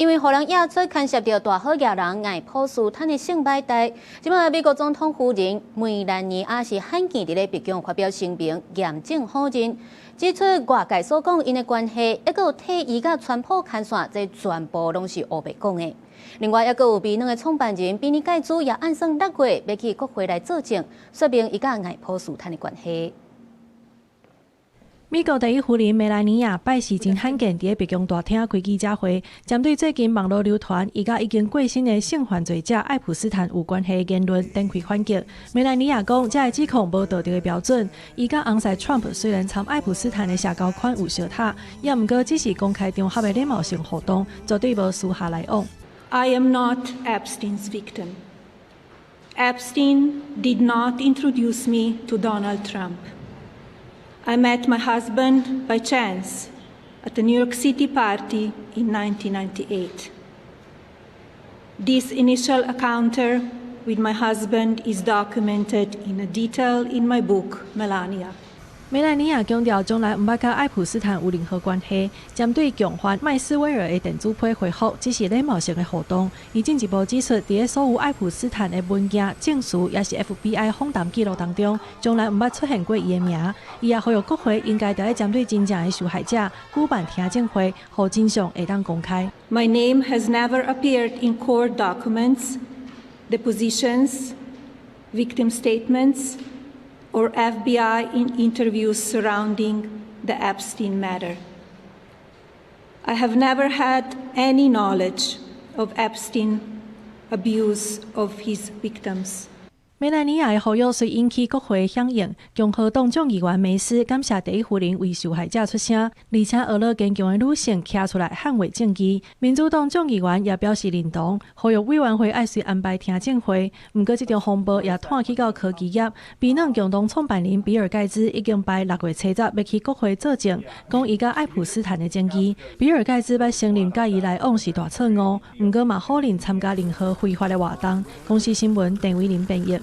因為予人驗出牽涉著大好額人愛普斯坦的性擺代，這擺美國總統夫人梅蘭妮亞是罕見佇咧白宮發表聲明，嚴正否認，指出外界所講𪜶的關係，抑閣有替伊佮川普牽線，這全部攏是烏白講的。另外，抑閣有微軟的創辦人比爾蓋茨也按算6月欲去國會來作證，說明伊佮愛普斯坦的關係。美國第一夫人梅蘭妮亞拜四真罕見佇咧白宮大廳開記者會，針對最近網路流傳伊佮已經過身的性犯罪者愛普斯坦有關係的言論，展開反擊。梅蘭妮亞講，這个指控無道德的標準。伊佮翁婿川普雖然參愛普斯坦的社交圈有相拍，也毋過只是公開場合的禮貌性互動，絕對無私下來往。 I am not Epstein's victim. Epstein did not introduce me to Donald Trump. I met my husband by chance at a New York City party in 1998. This initial encounter with my husband is documented in a detail in my book, Melania. 梅蘭妮亞強調，從來毋捌佮愛普斯坦有任何關係。針對共犯麥斯威爾的電子批回覆，只是禮貌性的互動。伊進一步指出，佇咧所有愛普斯坦的文件、證詞，抑是 FBI 訪談記錄當中，從來毋捌出現過伊的名。伊也呼籲國會應該著針對真正的受害者舉辦聽證會，予真相會當公開。 My name has never appeared in court documents, depositions, victim statements, or FBI in interviews surrounding the Epstein matter. I have never had any knowledge of Epstein abuse of his victims. 梅蘭妮亞的呼籲雖引起國會響應，共和黨眾議員梅斯感謝第一夫人為受害者出聲，而且呵咾堅強的女性徛出來捍衛正義。民主黨眾議員也表示認同，呼籲委員會愛隨安排聽證會。毋過，這場風暴也湠去到科技業，微軟共同創辦人比爾蓋茨已經排6月初十欲去國會作證，講伊佮愛普斯坦的爭議。比爾蓋茨捌承認佮伊來往是大錯誤，毋過嘛否認參加任何非法的活動。公視新聞鄧偉林編譯。